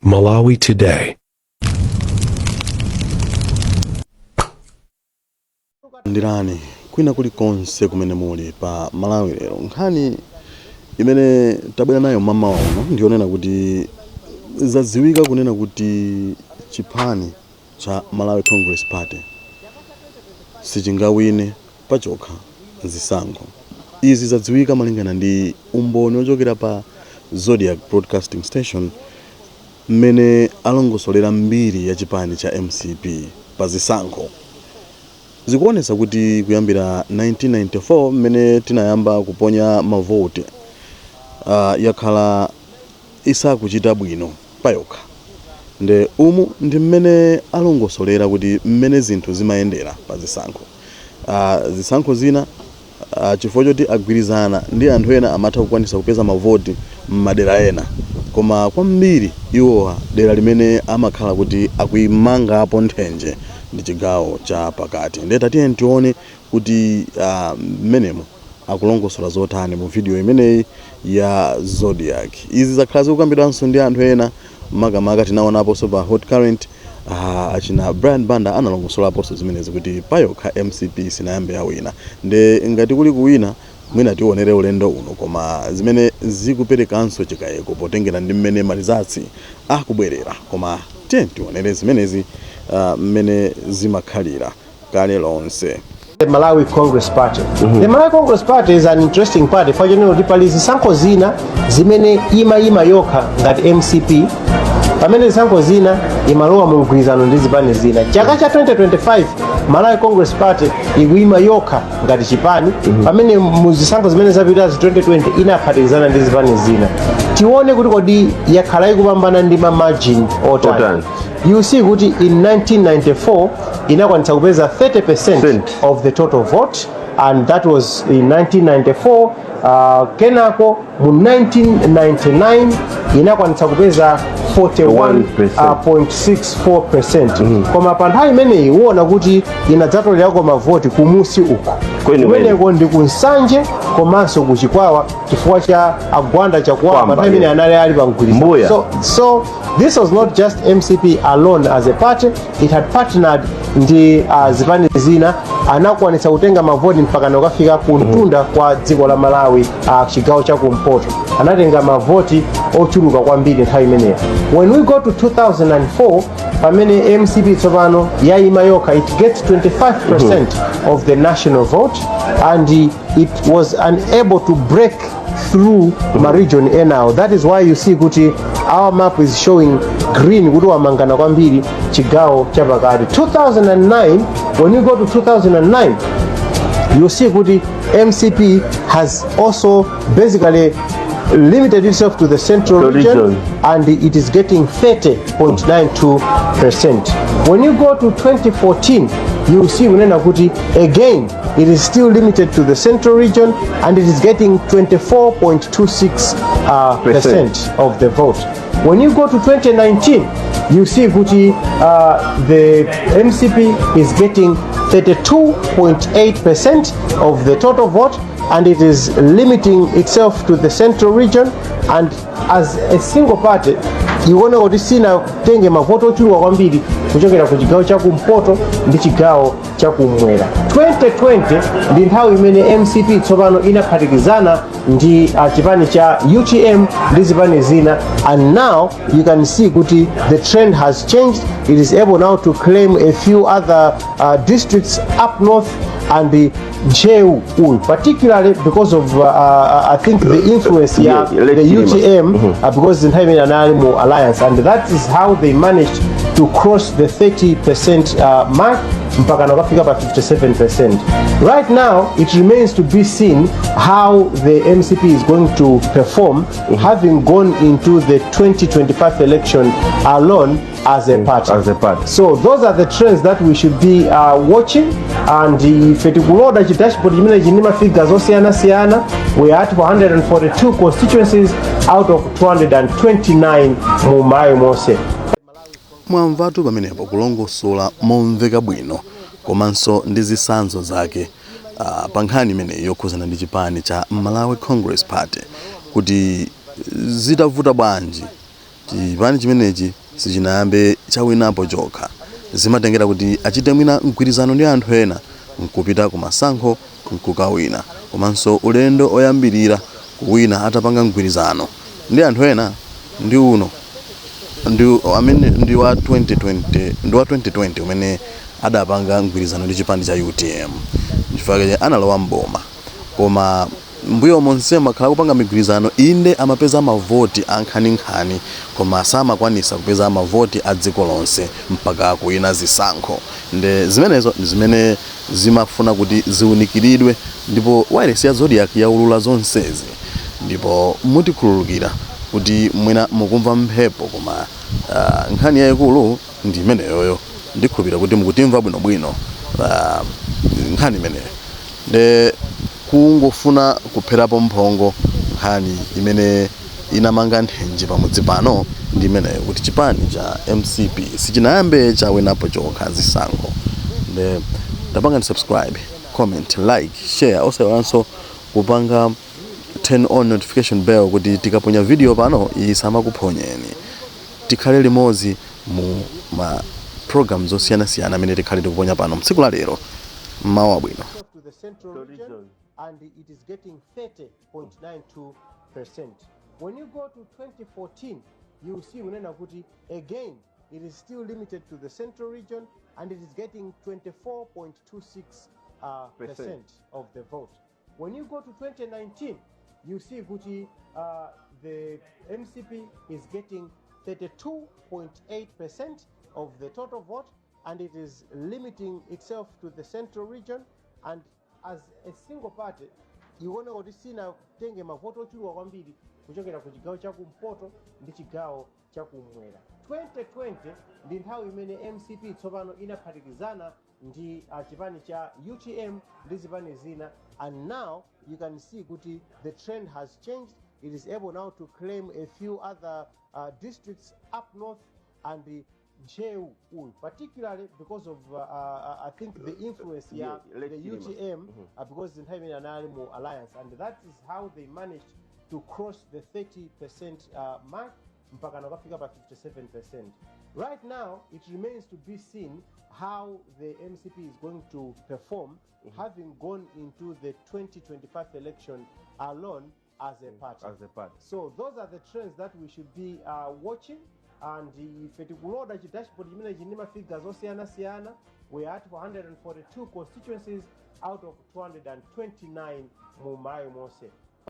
Malawi Today. Ndirani kwina kulikonse kumene muli pa Malawi Lero. Nkhani imene tabwera nayo mamawa uno ndiyonena kuti zadziwika kunena kuti chipani cha Malawi Congress Party sichingawine pachokha zisankho. Izi zadziwika malingana ndi umboni ochokera pa Zodiak Broadcasting Station mmene alongosolera mbiri ya chipani cha mcp pa zisankho. Zikuonetsa kuti kuyambira 1994 mmene tinayamba kuponya mavoti yakhala isakuchita bwino payokha nde umu ndi mmene alongosolera kuti mmene zinthu zimayendera pa zisankho. Zisankho zina chifukwa choti agwirizana ndi anthu ena amatha kukwanisa kupeza mavoti mmadera ena koma kwambiri iwowa dera limene amakhala kuti akuimangapo nthenje ndi chigawo cha pakati. Nde tatiyeni tione kuti mmenemo akulongosola zotani mu video imeneyi ya Zodiak. Izi zakhala zikukambidwanso ndi anthu ena makamaka tinaonaponso pa Hot Current achina Brian Banda analongosolaponso zimenezi kuti payokha mcp sinayambe yawina nde ngati kuli kuwina mwina tionere ulendo uno koma zimene zikuperekanso chikayiko potengera ndi mmene ma results akubwerera koma tiyeni tionere zimenezi mmene zimakhalira kale lonse. The Malawi Congress Party. The Malawi Congress Party is an interesting party fochenero kuti pali zisankho zina zimene imayima yokha ngati MCP, pamene zisankho zina imalowa mu mgwirizano ndi zipani zina. Chaka cha 2025 Malawi Congress Party ikuyima yokha ngati chipani, pamene mu zisankho zimene zapitazi 2020 inaphatikizana ndi zipani zina. Tione kuti kodi yakhala ikupambana ndi ma margin otani. Otani. You see kuti in 1994 inakwanitsa kupeza 30% Cent. of the total vote, and that was in 1994. Kenako mu 1999 inakwanitsa kupeza 41.64%, koma pa nthawi imeneyi uwona kuti inadzatolerako mavoti kumusi uku. Kweni. Kumeneko ndi ku Nsanje komanso ku Chikwawa chifukwa cha a Gwanda Chakuamba. Kwamba, Pa nthawi imene anali ali pa mgwirizano. Mbuya. So this was not just MCP alone as a party, it had partnered ndi zipani zina. Anakwanitsa kutenga mavoti mpaka nakafika kumtunda kwa dziko la Malawi, chigawo cha kumpoto. Anatenga mavoti ochuluka kwambiri nthawi imeneyo. When we go to 2004, pamene MCP tsopano yayima yokha, it gets 25% of the national vote and it was unable to break through ma region enawo. That is why you see kuti our map is showing green, kuti wamangana kwambiri chigawo chapakati. 2009, when you go to 2009, you see kuti MCP has also basically limited itself to the central The region, region. And it is getting 30.92%. When you go to 2014, you see kunena kuti again it is still limited to the central region and it is getting 24.26 percent of the vote. When you go to 2019, you see kuti the MCP is getting 32.8% of the total vote and it is limiting itself to the central region, and as a single party ikuoneka kuti sinatenge mavoti ochuluka kwambiri kuchokera ku chigawo chakumpoto ndi chigawo chakumwera. 2020 ndi nthawi imene MCP tsopano inaphatikizana ndi chipani cha UTM ndi zipani zina, and now you can see kuti the trend has changed. It is able now to claim a few other districts up north and the Ntcheu uyu, particularly because of I think the influence ya late the Chilima. UTM, because nthawi imene anali mu alliance, and that is how they managed to cross the 30% mark mpaka nakafika pa 57%. Right now it remains to be seen how the MCP is going to perform, having gone into the 2025 election alone as a party. As a party. So those are the trends that we should be watching, and ife tikuloda chi dashboard chimene chili ndi ma figures osiyanasiyana. We are at 142 constituencies out of 229 mu Malawi monse. Mwamvatu pamenepo kulongosola momveka bwino komanso ndi zitsanzo zake pa nkhani imeneyi yokhuzana ndi chipani cha Malawi Congress Party, kuti zitavuta bwanji. Chipani chimenechi sichinayambe chawinapo chokha, zimatengera kuti achite mwina mgwirizano ndi anthu ena nkupita ku masankho nkukawina. Komanso ulendo oyambirira kuwina atapanga mgwirizano ndi anthu ena ndi uno, ndi amene ndi wa 2020, ndi wa 2020 umene adapanga mgwirizano ndi chipani cha UTM, chifukwa analowa mboma. Koma mbuyo monse makhala kupanga migwirizano, inde amapeza mavoti ankhaninkhani, koma samakwanisa kupeza mavoti a dziko lonse mpaka kuwina zisankho. Nde zimenezo ndi zimene zimafuna kuti ziwunikiridwe, ndipo wireless ya Zodiak yaulula zonsezi. Ndipo mutikhululukira kuti mwina mukumva mphepo, koma nkhani yayikulu ndi imeneyoyo. Ndikhulupirira kuti mukutimva bwinobwino nkhani imeneyo. Nde kungofuna kupherapo mphongo, nkhani imene inamanga nthenje pamudzi pano ndi imeneyo, kuti chipani cha MCP sichinayambe chawinapo chokha zisankho. Nde tapanga ndi subscribe, comment, like, share, osayiwalanso kupanga turn on notification bell kuti tikaponya video pano isamakuphonyeni. Tikhale limodzi mu ma programs osiyanasiyana amene tikhale tikuponya pano mtsiku la lero. Mmawa bwino. To the central region, region. And it is getting 30.92%. When you go to 2014, you see kunena kuti again it is still limited to the central region and it is getting 24.26 percent. Percent of the vote. When you go to 2019, you see kuti the MCP is getting 32.8% of the total vote and it is limiting itself to the central region, and as a single party ikuona kuti sinatenge mavoti ochuluka kwambiri kuchokera ku chigawo chakumpoto ndi chigawo chakumwera. 2020 ndi nthawi imene MCP tsopano inaphatikizana ndi chipani cha UTM ndi zipani zina, and now you can see kuti the trend has changed. It is able now to claim a few other districts up north and the Ntcheu uyu, particularly because of I think the influence ya Yeah, late the Chilima. UTM, because nthawi imene anali mu alliance, and that is how they managed to cross the 30% mark mpaka nakafika pa 57%. Right now it remains to be seen how the MCP is going to perform, having gone into the 2025 election alone as a party. As a party. So those are the trends that we should be watching, and ife tikuloda chi dashboard chimene chili ma figures osiyanasiyana. We are at 142 constituencies out of 229 mu Malawi monse.